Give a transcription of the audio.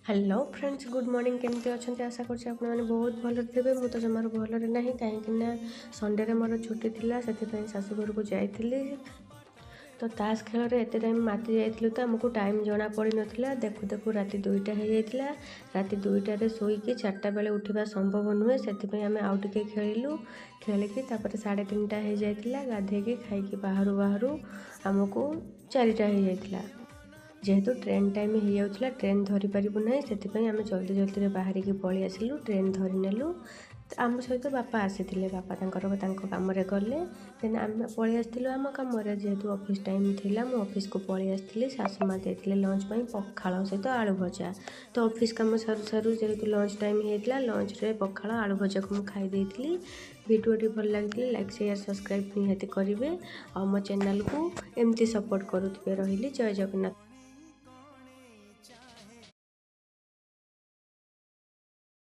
Hello friends, good morning. କେମିତି ଅଛନ୍ତି? ଆଶା କରୁଛି ଆପଣମାନେ ବହୁତ ଭଲରେ ଥିବେ। ମୁଁ ତ ଜମାରୁ ଭଲରେ ନାହିଁ, କାହିଁକିନା ସଣ୍ଡେରେ ମୋର ଛୁଟି ଥିଲା, ସେଥିପାଇଁ ଶାଶୁଘରକୁ ଯାଇଥିଲି। ତ ତାସ୍ ଖେଳରେ ଏତେ ଟାଇମ୍ ମାତି ଯାଇଥିଲୁ ତ ଆମକୁ ଟାଇମ୍ ଜଣା ପଡ଼ିନଥିଲା। ଦେଖୁ ଦେଖୁ ରାତି 2ଟା ହେଇଯାଇଥିଲା। ରାତି 2ଟାରେ ଶୋଇକି 4ଟା ବେଳେ ଉଠିବା ସମ୍ଭବ ନୁହେଁ, ସେଥିପାଇଁ ଆମେ ଆଉ ଟିକେ ଖେଳିଲୁ। ଖେଳିକି ତାପରେ 3:30 ହେଇଯାଇଥିଲା। ଗାଧେଇକି ଖାଇକି ବାହାରୁ ବାହାରୁ ଆମକୁ 4ଟା ହେଇଯାଇଥିଲା। ଯେହେତୁ ଟ୍ରେନ୍ ଟାଇମ୍ ହେଇଯାଉଥିଲା, ଟ୍ରେନ୍ ଧରିପାରିବୁ ନାହିଁ, ସେଥିପାଇଁ ଆମେ ଜଲ୍ଦି ଜଲ୍ଦିରେ ବାହାରିକି ପଳେଇ ଆସିଲୁ, ଟ୍ରେନ୍ ଧରିନେଲୁ। ଆମ ସହିତ ବାପା ଆସିଥିଲେ। ବାପା ତାଙ୍କର ତାଙ୍କ କାମରେ ଗଲେ, ଦେନ୍ ଆମେ ପଳେଇ ଆସିଥିଲୁ ଆମ କାମରେ। ଯେହେତୁ ଅଫିସ୍ ଟାଇମ୍ ଥିଲା, ମୁଁ ଅଫିସ୍କୁ ପଳେଇ ଆସିଥିଲି। ଶାଶୁ ମା ଦେଇଥିଲେ ଲଞ୍ଚ ପାଇଁ ପଖାଳ ସହିତ ଆଳୁ ଭଜା। ତ ଅଫିସ୍ କାମ ସାରୁ ସାରୁ ଯେହେତୁ ଲଞ୍ଚ ଟାଇମ୍ ହେଇଯାଇଥିଲା, ଲଞ୍ଚରେ ପଖାଳ ଆଳୁ ଭଜାକୁ ମୁଁ ଖାଇ ଦେଇଥିଲି। ଭିଡ଼ିଓଟି ଭଲ ଲାଗିଥିଲେ ଲାଇକ୍, ସେୟାର, ସବସ୍କ୍ରାଇବ୍ ନିହାତି କରିବେ ଆଉ ମୋ ଚ୍ୟାନେଲକୁ ଏମିତି ସପୋର୍ଟ କରୁଥିବେ। ରହିଲି, ଜୟ ଜଗନ୍ନାଥ।